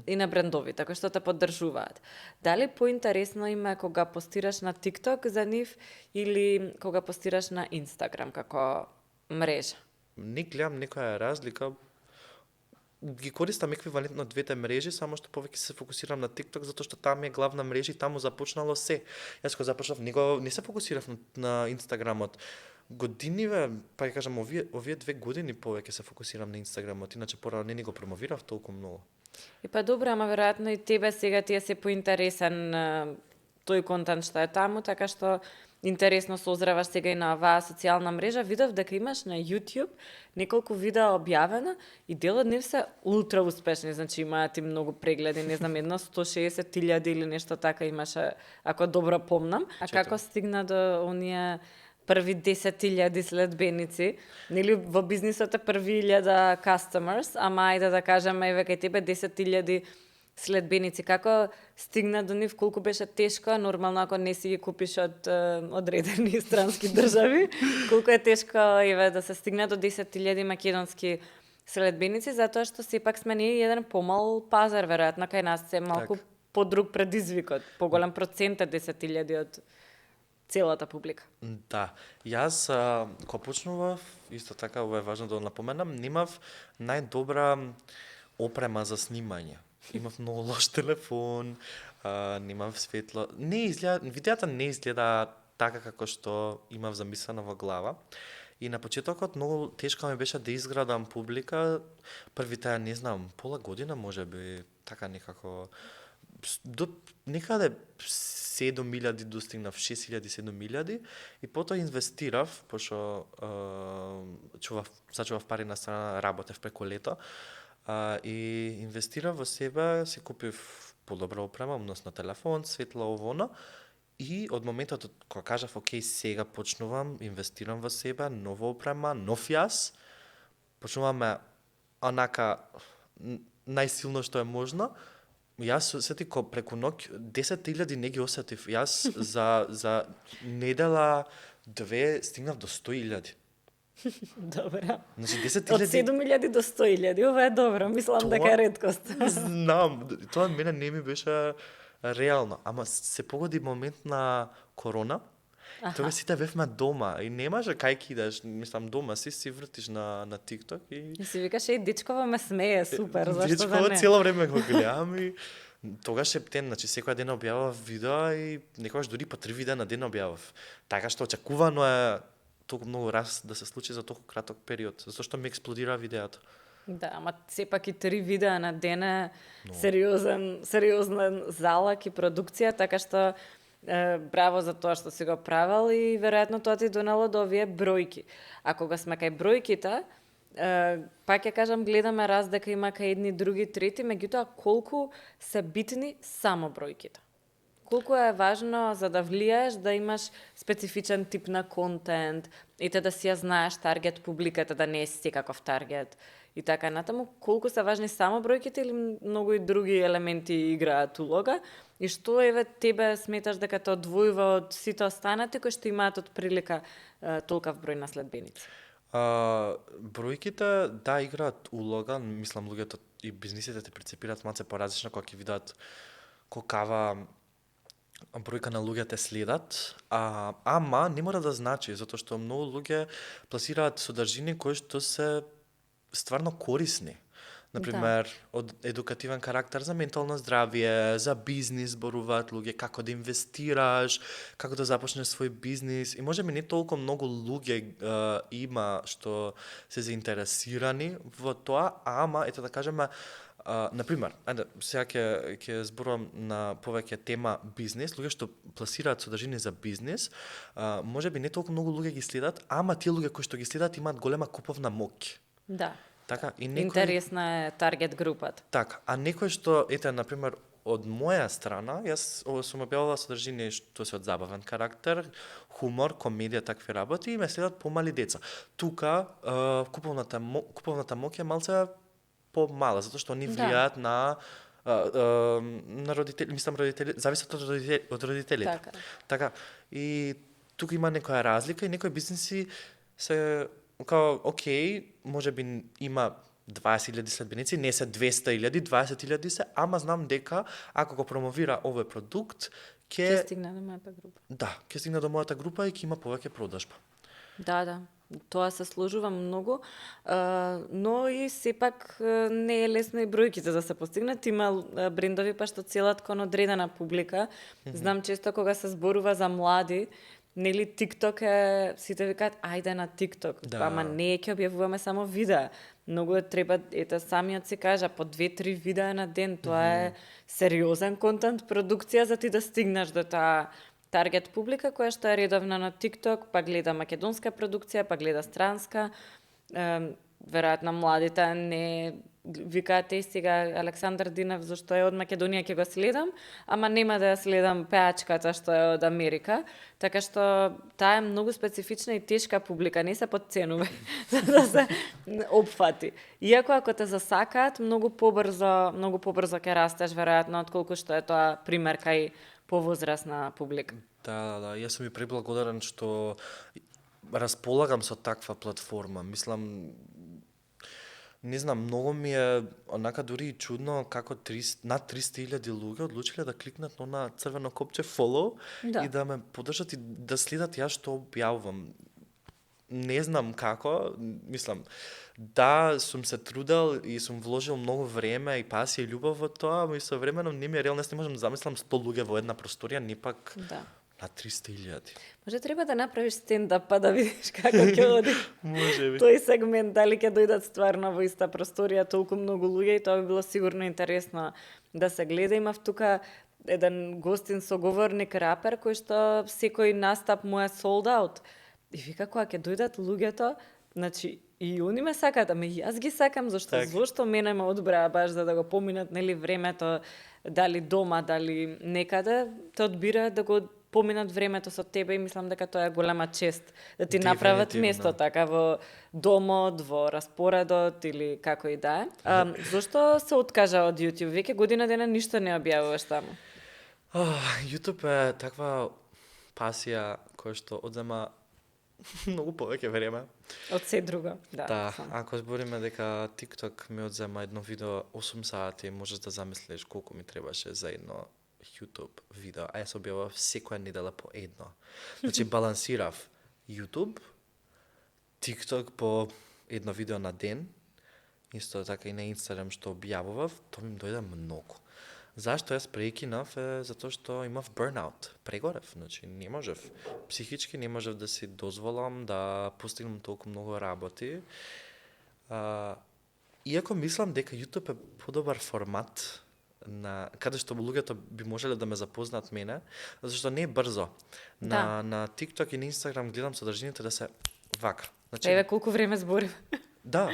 и на брендовите кои што те поддржуваат. Дали поинтересно им е кога постираш на TikTok за нив или кога постираш на Instagram како мрежа? Не гледам некоја разлика. Ги користам еквивалентно двете мрежи, само што повеќе се фокусирам на TikTok, затоа што таму е главна мрежа и таму започнало се. Јас кога започнав, не се фокусирав на Инстаграмот. Годиниве, па ја кажам, овие 2 години повеќе се фокусирам на Инстаграмот, иначе порано не ни го промовирав толку многу. И па добро, ама веројатно и тебе сега ти е се поинтересен тој контент што е таму, така што интересно созреваш сега и на оваа социјална мрежа. Видов дека имаш на YouTube неколку видеа објавено и дел од нив се ултра успешни, значи имаат и многу прегледи, не знам, едно 160.000 или нешто така имаше, ако добро помнам. А Четам. како стигна до оние први 10.000 следбеници, нели во бизнисот е први 1000 customers, ама ајде да кажеме еве кај тебе 10.000 следбеници, како стигна до нив, колку беше тешко, нормално ако не си ги купиш од одредени странски држави, колку е тешко еве да се стигне до 10.000 македонски следбеници, затоа што сепак сме ние еден помал пазар, веројатно кај нас се малку Так. подруг предизвикот, поголем процент е 10.000 од целата публика. Да, јас кога почнував, исто така ова е важно да го напоменам, немав најдобра опрема за снимање. Имав многу лош телефон, немав светло. Видеата не изгледа така како што имав замислено во глава. И на почетокот многу тешко ми беше да изградам публика. Првите, не знам, пола година можеби, така некако до некаде 7.000 достигнав, 6.000-7.000 и потоа инвестирав, пошто зачував пари на страна, работев преку лето, и инвестирав во себе, си купив подобра опрема, односно телефон, светло, ово, и од моментот кога кажав, окей, сега почнувам, инвестирам во себе, нова опрема, нов јас, почнуваме онака најсилно што е можно. Јас сети преку ноќ 10.000 не ги осетив. Јас за недела 2 стигнав до 100.000. Добра. Значи Од 10.000 7.000 до 100.000, ова е добро, мислам Тоа- дека е реткост. знам, тоа мене не ми беше реално, ама се погоди момент на корона. Тога сите бевме дома и немаше кај ќе идеш, мислам дома си вртиш на TikTok и И си викаш, дичкова ме смее, супер, зашто да Дечкова не? цело време го гледам и тогаш септен, значи секој ден објавав видеа и некогаш дури по 3 видеа на ден објавав. Така што очекувано е толку многу раст да се случи за толку краток период, зашто ми експлодира видеото. Да, ама сепак и 3 видеа на ден е сериозен залак и продукција, така што браво за тоа што си го правил и веројатно тоа ти донело до овие бројки. А кога сме кај бројките, пак ќе кажам, гледаме раз дека има кај едни, други, трети, меѓутоа колку се битни само бројките. Колку е важно за да влијаеш да имаш специфичен тип на контент и да си ја знаеш таргет публиката, да не е секаков таргет и така натаму, колку се важни само бројките или многу и други елементи играат улога и што еве тебе сметаш дека те одвојува од сите останати кои што имаат од прилика толкав број на следбеници? Бројките, да, играат улога, мислам луѓето и бизнисите те прецепираат малце поразлично кога ќе видат колкава бројка на луѓе те следат, ама не мора да значи, затоа што многу луѓе пласираат содржини кои што се стварно корисни. Например, од едукативен карактер за ментално здравје, за бизнис зборуваат луѓе, како да инвестираш, како да започнеш свој бизнис. И можеби не толку многу луѓе има што се заинтересирани во тоа, ама, ето да кажеме, например, ајде, сега ќе зборувам на повеќе тема бизнис, луѓе што пласираат содржини за бизнис, можеби не толку многу луѓе ги следат, ама тие луѓе кои што ги следат имаат голема куповна моќ. Да. Така, и некој... Интересна е таргет групата. Така, а некој што, ете, например, од моја страна, јас сум објавила содржини што се од забавен карактер, хумор, комедија, такви работи, и ме следат помали деца. Тука, куповната моќ е малце помала, затоа што они влијаат на родители, мислам родители, зависат од родителите. Така, и тука има некоја разлика и некои бизниси се као, окей, можеби има 20.000 следбеници, не се 200.000, 20.000 се, ама знам дека ако го промовира овој продукт, ќе стигне до мојата група. Да, ќе стигне до мојата група и ќе има повеќе продажба. Да. Тоа се сложува многу, но и сепак не е лесно и бројките да се постигнат. Има брендови па што целат кон одредена публика. Знам често кога се зборува за млади, нели TikTok е, сите викаат, ајде на TikTok, ама не ќе објавуваме само видеа. Многу треба, ете самиот се кажа, по 2-3 видеа на ден, тоа е сериозен контент, продукција за ти да стигнеш до таа таргет публика која што е редовна на TikTok, па гледа македонска продукција, па гледа странска. Веројатно младите не викаат сега Александар Динев зашто е од Македонија ќе го следам, ама нема да ја следам пеачката што е од Америка, така што таа е многу специфична и тешка публика, не се подценува за да се опфати. Иако ако те засакаат, многу побрзо ќе растеш веројатно отколку што е тоа пример кај повозрасна публика. Да, јас сум и преблагодарен што располагам со таква платформа. Мислам, не знам, многу ми е онака дури и чудно како над 300.000 луѓе одлучиле да кликнат на црвено копче follow и да ме поддржат и да следат ја што објавувам. Не знам како, мислам, да, сум се трудел и сум вложил многу време и пасија и љубов во тоа, но и современо не ми е реално, не можам да замислам 100 луѓе во една просторија, не пак на 300.000. Може треба да направиш стендап па да видиш како ќе оди. Може би. Тој сегмент, дали ќе дојдат стварно во иста просторија толку многу луѓе и тоа би било сигурно интересно да се гледа. Имав тука еден гостин соговорник рапер кој што секој настап му е sold out. И вика кога ќе дојдат луѓето, значи и они ме сакаат, ама и јас ги сакам, зашто мене ме одбраа баш за да го поминат нели времето, дали дома, дали некаде, те одбираат да го поминат времето со тебе и мислам дека тоа е голема чест да ти направат место така во домот, во распоредот или како и да е. Зошто се откажа од YouTube? Веќе година дена ништо не објавуваш таму. YouTube е таква пасија која што одзема многу повеќе време. Од се друго, да. Ако збориме дека TikTok ми одзема едно видео 8 сати, можеш да замислиш колку ми требаше за едно YouTube видео, а јас објавав секоја недела по едно. Значи балансирав YouTube, TikTok по едно видео на ден, исто така и на Instagram што објавував, тоа ми дојде многу. Зашто јас прекинав е затоа што имав burnout, прегорев, значи не можев, психички не можев да си дозволам да постигнам толку многу работи. Иако мислам дека YouTube е подобар формат на каде што луѓето би можеле да ме запознаат мене, зашто не е брзо. На TikTok и на Instagram гледам содржините да се вака. Значи, еве колку време зборим. Да,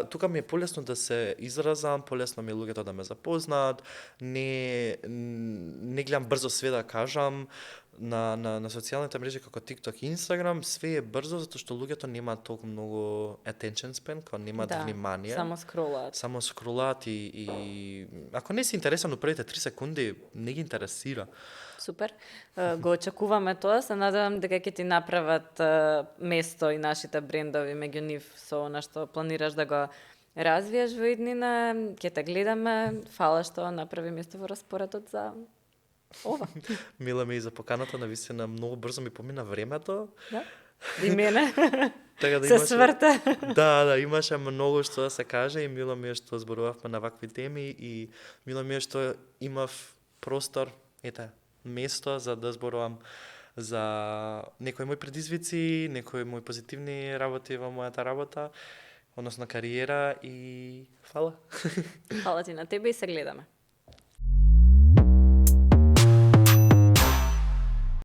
тука ми е полесно да се изразам, полесно ми е луѓето да ме запознаат, не гледам брзо све да кажам, на социјалните мрежи како TikTok и Instagram, све е брзо затоа што луѓето немаат толку многу attention span, кога немаат внимание. Само скролаат и ако не си интересен во првите 3 секунди, не ги интересира. Супер. Го очекуваме тоа, се надевам дека ќе ти направат место и нашите брендови меѓу нив со она што планираш да го развиеш во иднина. Ќе те гледаме, фала што направи место во распоредот за ова. Мила ми и за поканата, навистина многу брзо ми помина времето. Да? И мене. Така да Се имаше... сврта. Да, имаше многу што да се каже и мило ми е што зборувавме на вакви теми и мило ми е што имав простор, место за да зборувам за некои мои предизвици, некои мои позитивни работи во мојата работа, односно кариера и фала. Фала ти на тебе и се гледаме.